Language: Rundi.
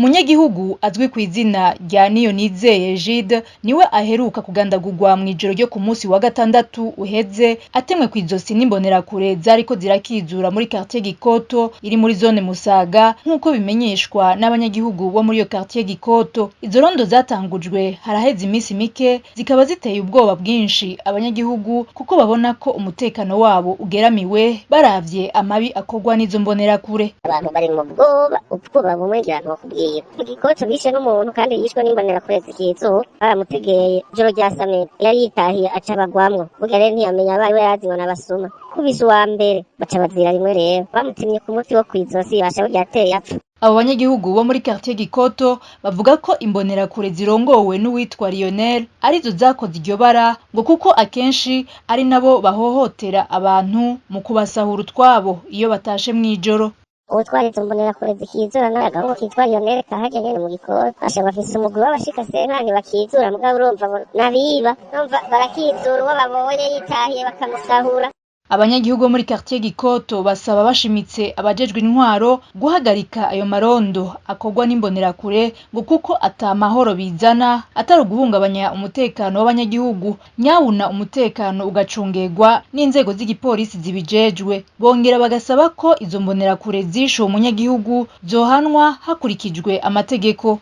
Umunyagihugu azwi kw'izina rya Niyonizeye Egide niwe aheruka kugandagurwa mw'ijoro ryo ku musi wa gatandatu uheze, atemwe kw'izosi n'imbonerakure zariko zirakizura muri quartier Gikoto iri muri zone Musaga, nk'uko bimenyeshwa n'abanyagihugu bo muri iyo quartier Gikoto. Izo rondo zatangujwe haraheze imisi mike, zikaba ziteye ubwoba bwinshi abanyagihugu kuko babona ko umutekano wabo ugeramiwe baravye amabi akorwa n'izo mbonerakure. Abantu bari mu bwoba, ubwoba bumwe ngira ntokubwira. Mu Gikoto bishe n'umuntu kandi yishwe n'imbonerakure zikizuba, baramutegeye ijoro rya samedi yari yitahiye aca abagwamwo. Burya rero ntiyamenya abaye yarazi ngo n'abasuma. Kubise uwa mbere baca bazira rimwe, rero bamutemye ku muti wo kw'izosi, basha burya yateye apfa. Abo banyagihugu bo muri quartier Gikoto bavuga ko imbonerakure zirongowe n'uwitwa Lionel arizo zakoze iryo bara, ngo kuko akenshi ari nabo bahohotera abantu mu kubasahura utwabo iyo batashe mw'ijoro. Uwutwara izo mbonerakure zikizura nawe agahungu kitwa Lionel kaharya nyene mu Gikoto. Basha bafise umugwi w'abashika senkani bakizura, mugabo urumva n'abiba, urumva barakizura uwo babonye yitahiye bakamusahura. Abanyagihugu bo muri quartier Gikoto basaba bashimitse abajejwe intwaro guhagarika ayo marondo akorwa n'imbonerakure, ngo kuko ata mahoro bizana atari uguhungabanya umutekano w'abanyagihugu, nyabuna umutekano ugacungerwa n'inzego z'igipolisi zibijejwe. Bongera bagasaba ko izo mbonerakure zishe uwo munyagihugu zohanwa hakurikijwe amategeko.